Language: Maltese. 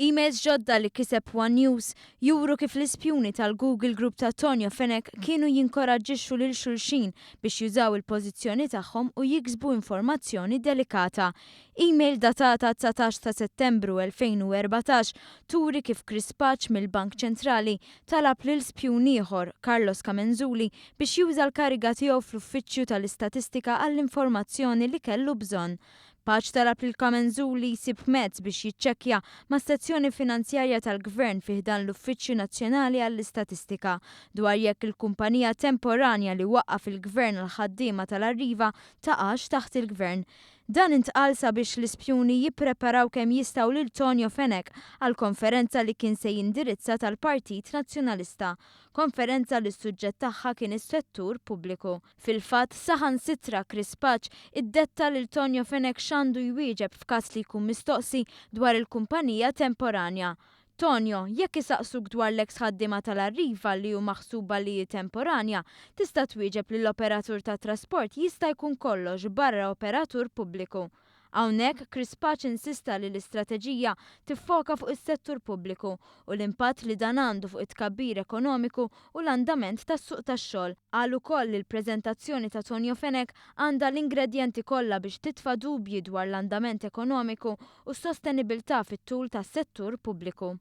Emails ġodda li kiseb One News juru kif l-ispjuni tal-Google Group ta' Tonio Fenech kienu jinkoraġġixxu lil xulxin biex jużaw il-pożizzjoni tagħhom u jiksbu informazzjoni delikata. Email datata 19 ta' Settembru 2014 turi kif Chris Pace mill-Bank Ċentrali talab lil spjun ieħor, Carlos Camenzuli, biex juża l-kariga tiegħu fl-Uffiċċju tal-Istatistika għall-informazzjoni li kellu bżonn. Pace talab lil Camenzuli jsib mezz biex jiċċekkja mas-sezzjoni finanzjarja tal-Gvern fi ħdan l-Uffiċċju Nazzjonali għall-Istatistika dwar jekk il-kumpanija temporanja li waqqaf il-Gvern għall-ħaddiema tal-Arriva taqax taħt il-Gvern. Dan intqal sabiex l-ispjuni jippreparaw kemm jistgħu lil Tonio Fenech għall-konferenza li kien se jindirizza tal-Partit Nazzjonalista. Konferenza li s-suġġett tagħha kien is-settur pubbliku. Fil-fatt, saħansitra Chris Pace iddetta lil Tonio Fenech x'għandu jwieġeb f'każ li jkun mistoqsi dwar il-kumpanija temporanja. Tonio, jekk isaqsuk dwar l-eks ħaddiema tal-Arriva li hu maħsuba li hi temporanja, tista' twieġeb li l-operatur tat-trasport jista' jkun kollox barra operatur pubbliku. Hawnhekk, Chris Pace insista li l-istrateġija tiffoka fuq is-settur pubbliku u l-impatt li dan għandu fuq it-tkabbir ekonomiku u l-andament tas-suq tax-xogħol. Qal ukoll li l-preżentazzjoni ta' Tonio Fenech għandha l-ingredjenti kollha biex titfa' dubji dwar l-andament ekonomiku u s-sostenibilità fit-tul tas-settur pubbliku.